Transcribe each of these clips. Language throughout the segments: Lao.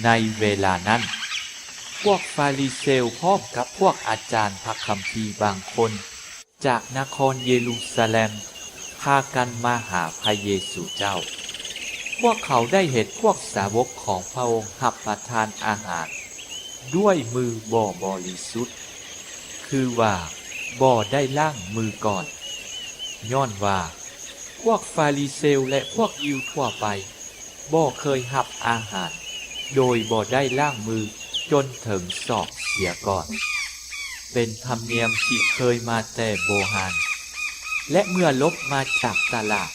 ໃນເວລານັ້ນ, ພວກຟາຣິເຊວພ້ອມກັບພວກອາຈານພະຄຳພີບາງຄົນຈາກນະຄອນເຢຣູຊາແລັມ ພາກັນມາຫາພະເຢຊູເຈົ້າ. ພວກເຂົາໄດ້ເຫັນພວກສາວົກຂອງພະອົງຮັບປະທານອາຫານດ້ວຍມືບໍ່ບໍລິສຸດ, ຄືວ່າບໍ່ໄດ້ລ້າງມືກ່ອນ, ຍ້ອນວ່າພວກຟາຣິເຊວ ແລະ ພວກຢິວທົ່ວໄປ ບໍ່ເຄີຍຮັບອາຫານໂດຍບໍ່ໄດ້ລ້າງມືຈົນເຖິງສອກເສຍກ່ອນ, ເປັນທຳນຽມທີ່ເຄີຍມາແຕ່ບູຮານ, ແລະ ເມື່ອລົບມາຈາກຕະຫຼາດ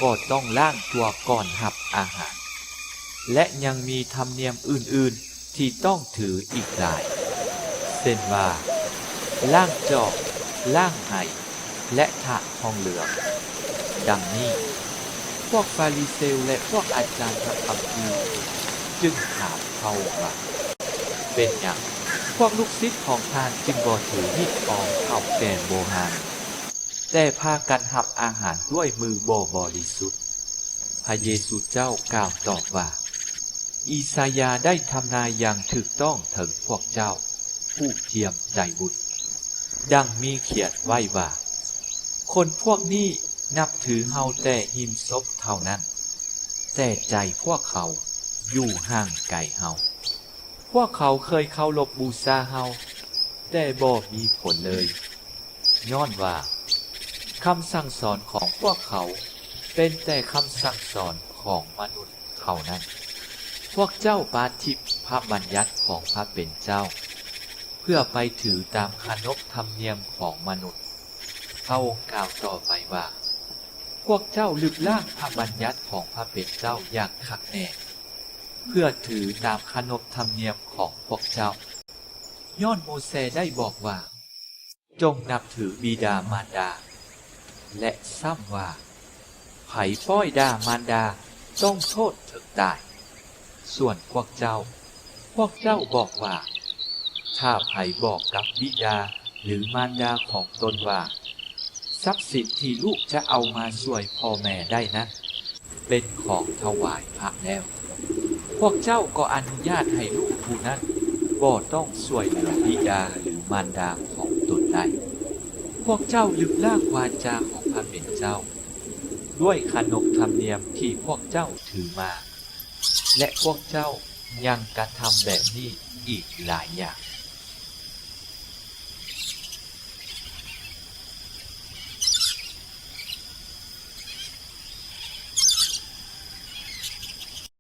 ກໍຕ້ອງລ້າງຕົວກ່ອນຮັບອາຫານ. ແລະ ຍັງມີທຳນຽມອື່ນໆທີ່ຕ້ອງຖືອີກຫຼາຍ, ເຊັ່ນວ່າ ລ້າງຈອກ, ລ້າງໄຫ ແລະ ຖາດທອງເຫຼືອງ. ດັ່ງນີ້, ພວກຟາຣິເຊວ ແລະ ພວກອາຈານພະຄຳພີຈຶ່ງຖາມພະອົງວ່າ, ເປັນຫຍັງພວກລູກສິດຂອງທ່ານຈຶ່ງບໍ່ຖືຮີດຄອງເຖົ້າແກ່ບູຮານ, ແຕ່ພາກັນຮັບອາຫານດ້ວຍມືບໍ່ບໍລິສຸດ? ພະເຢຊູເຈົ້າກ່າວຕອບວ່າ, ອີສາຍາໄດ້ທຳນາຍຢ່າງຖືກຕ້ອງເຖິງພວກເຈົ້າ ຜູ້ທ່ຽມໃຈບຸນ, ດັ່ງມີຂຽນໄວ້ວ່າ, ຄົນພວກນີ້ນັບຖືເຮົາແຕ່ຮິມສົບເທົ່ານັ້ນ, ແຕ່ໃຈພວກເຂົາຢູ່ຫ່າງໄກເຮົາ. ພວກເຂົາເຄີຍເຄົາລົບບູຊາເຮົາ, ແຕ່ບໍ່ມີຜົນເລີຍ, ຍ້ອນວ່າຄຳສັ່ງສອນຂອງພວກເຂົາເປັນແຕ່ຄຳສັ່ງສອນຂອງມະນຸດເທົ່ານັ້ນ. ພວກເຈົ້າປາທິບພະບັນຍັດຂອງພະເປັນເຈົ້າ, ເພື່ອໄປຖືຕາມຂະໜົບທຳນຽມຂອງມະນຸດ. ພະອົງກ່າວຕໍ່ໄປວ່າ, ພວກເຈົ້າລຶບລ້າງພະບັນຍັດຂອງພະເປັນເຈົ້າຢ່າງຄັກແນ່, ເພື່ອຖືຕາມຂະໜົບທຳນຽມຂອງພວກເຈົ້າ, ຍ້ອນໂມເຊໄດ້ບອກວ່າ, ຈົ່ງນັບຖືບິດາມານດາ, ແລະ ຊ້ຳວ່າ, ໃຜປ້ອຍດ່າມານດາຕ້ອງໂທດເຖິງຕາຍ. ສ່ວນພວກເຈົ້າ, ພວກເຈົ້າບອກວ່າ, ຖ້າໃຜບອກກັບບິດາ ຫຼື ມານດາຂອງຕົນວ່າ, ຊັບສິນທີ່ລູກຈະເອົາມາຊ່ວຍພໍ່ແມ່ໄດ້ນັ້ນ ເປັນຂອງຖວາຍພະແລ້ວ, ພວກເຈົ້າກໍອະນຸຍາດໃຫ້ລູກຜູ້ນັ້ນບໍ່ຕ້ອງຊ່ວຍເຫຼືອບິດາ ຫຼື ມານດາຂອງຕົນໄດ້. ພວກເຈົ້າລຶບລ້າງວາຈາຂອງພະເປັນເຈົ້າ ດ້ວຍຂະໜົບທຳນຽມທີ່ພວກເຈົ້າຖືມາ, ແລະ ພວກເຈົ້າຍັງກະທຳແບບນີ້ອີກຫຼາຍຢ່າງ.